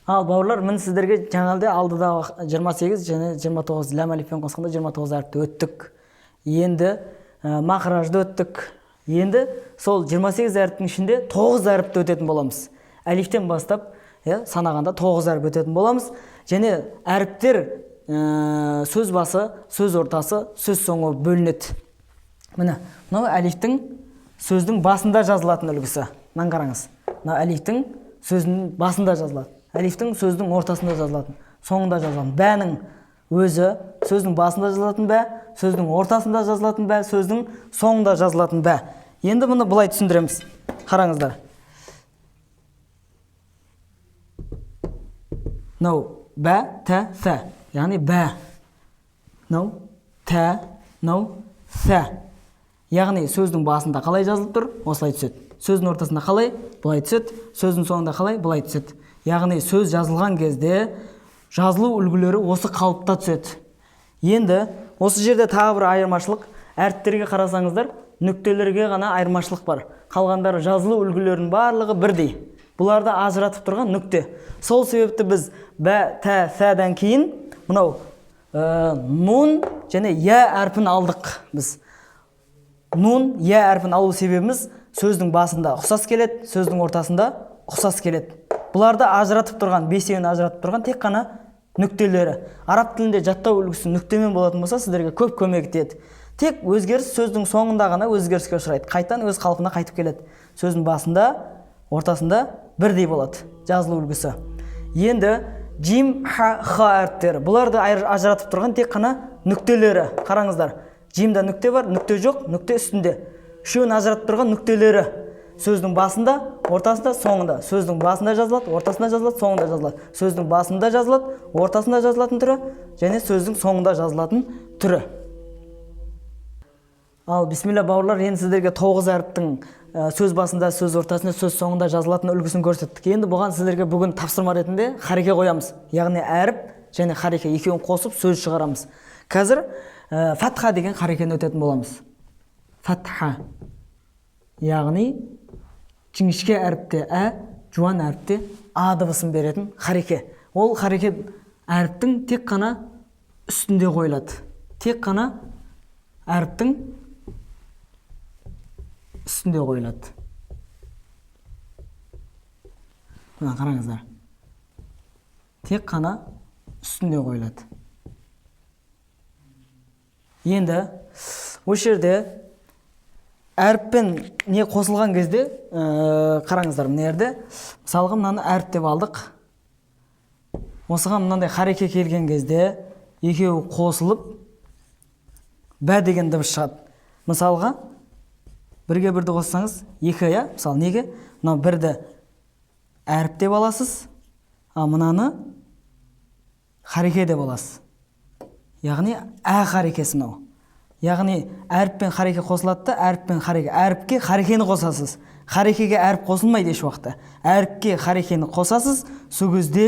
Ал бауырлар, міне сіздерге жаңағыдай алдыдағы 28 және 29 ләм әлифпен қосқанда 29 әріпті өттік. Енді махражды өттік. Енді сол 28 әріптің ішінде 9 әріпті өтетін боламыз. Әлифтен бастап, санағанда 9 әріп өтетін боламыз. Және әріптер сөз басы, сөз ортасы, сөз соңы бөлінеді. Міне, мынау әлифтің сөздің басында жазылатын үлгісі. Мынаны қараңыз. Мынау әлифтің сөзінің басында жазылады. Әлифтің сөздің ортасында жазылатын, соңында жазылатын. Бәнің өзі сөздің басында жазылатын бә, сөздің ортасында жазылатын бә, сөздің соңында жазылатын бә. Енді бұны былай түсіндіреміз. Қараңыздар. Мынау бә, тә, сә. Яғни бә. Мынау тә, мынау сә. Яғни сөздің басында қалай жазылып тұр? Осылай түседі. Сөздің ортасында қалай? Былай түседі. Сөздің соңында қалай? Былай түседі. Яғни сөз жазылған кезде жазылу үлгілері осы қалыпта түседі. Енді осы жерде тағы бір айырмашылық. Әріптерге қарасаңыздар, нүктелерге ғана айырмашылық бар. Қалғандары жазылу үлгілерінің барлығы бірдей. Бұларды ажыратып тұрған нүкте. Сол себепті біз бә, тә, сәден кейін мынау нун және я әрпін алдық біз. Нун, я әрпін алу себебіміз сөздің басында ұқсас келеді, сөздің ортасында ұқсас келеді. Бұларды ажыратып тұрған, бесеуін ажыратып тұрған тек қана нүктелері. Араб тілінде жаттау үлгісі нүктемен болатын болса, сіздерге көп көмек етеді. Тек өзгеріс сөздің соңында ғана өзгеріске ұшырайды. Қайтадан өз қалпына қайтып келеді. Сөздің басында, ортасында бірдей болады жазылу үлгісі. Енді джим, ха, ха әріптері. Бұларды ажыратып тұрған тек қана нүктелері. Қараңыздар. Джимда нүкте бар, нүкте жоқ, нүкте үстінде. Үшеуін ажыратып тұрған нүктелері. Сөздің басында, ортасында, соңында. Сөздің басында жазылады, ортасында жазылады, соңында жазылады. Сөздің басында жазылады, ортасында жазылатын түрі және сөздің соңында жазылатын түрі. Ал бисмилля бауырлар, енді сіздерге 9 әріптің сөз басында, сөз ортасында, сөз соңында жазылатын үлгісін көрсеттік. Енді бұған сіздерге бүгін тапсырма ретінде хареке қоямыз. Яғни әріп және хареке екеуін қосып сөз шығарамыз. Қазір фатха деген харекені өтетін боламыз. Фатха. Яғни жіңішке әріпте ә, жуан әріпте а дыбысын беретін хареке. Ол хареке әріптің тек қана үстінде қойылады. Тек қана әріптің үстінде қойылады. Мына қараңыздар. Тек қана үстінде қойылады. Енді осы жерде әріппен не қосылған кезде, қараңыздар, мына жерде мысалға мынаны әріп деп алдық. Осыған мынандай хареке келген кезде екеуі қосылып бә деген дыбыс шығады. Мысалға бірге бірді қоссаңыз екі, иә? Мысалы неге? Мынау бірді әріп деп аласыз, а мынаны хареке деп аласыз. Яғни ә харекесі мынау. Яғни әріп пен хареке қосылады да, әріп пен хареке. Әріпке харекені қосасыз. Харекеге әріп қосылмайды еш уақытта. Әріпке харекені қосасыз, сол кезде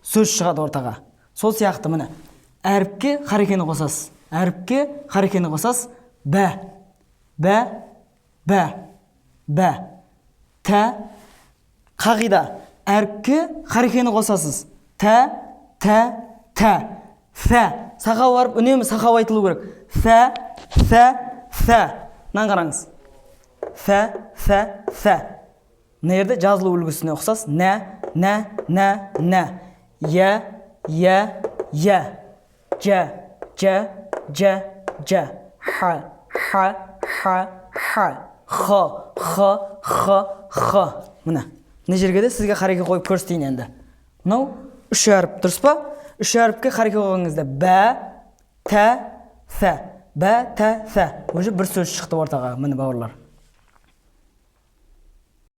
сөз шығады ортаға. Сол сияқты міне әріпке харекені қосасыз. Әріпке харекені қосасыз. Бә, бә, бә, бә, тә. Қағида. Әріпке харекені қосасыз. Тә, тә, тә, сә. Сақау барып үнемі сақау айтылу керек. Сә, сә, сә. Мынаны қараңыз. Сә, сә, сә. Мына жерде жазылу үлгісіне ұқсас. Нә, нә, нә, нә. Я, я, я. Жә, жә, жә, жә. Ха, ха, ха, ха. Х, х, х, х. Міне. Мына жерге де сізге хареке қойып көрсетейін енді. Мынау үш әріп, дұрыс па? Үш әріпке хареке қойған кезде бә, тә, сә. Бә, тә, сә. Уже бір сөз шықты ортаға, міне бауырлар.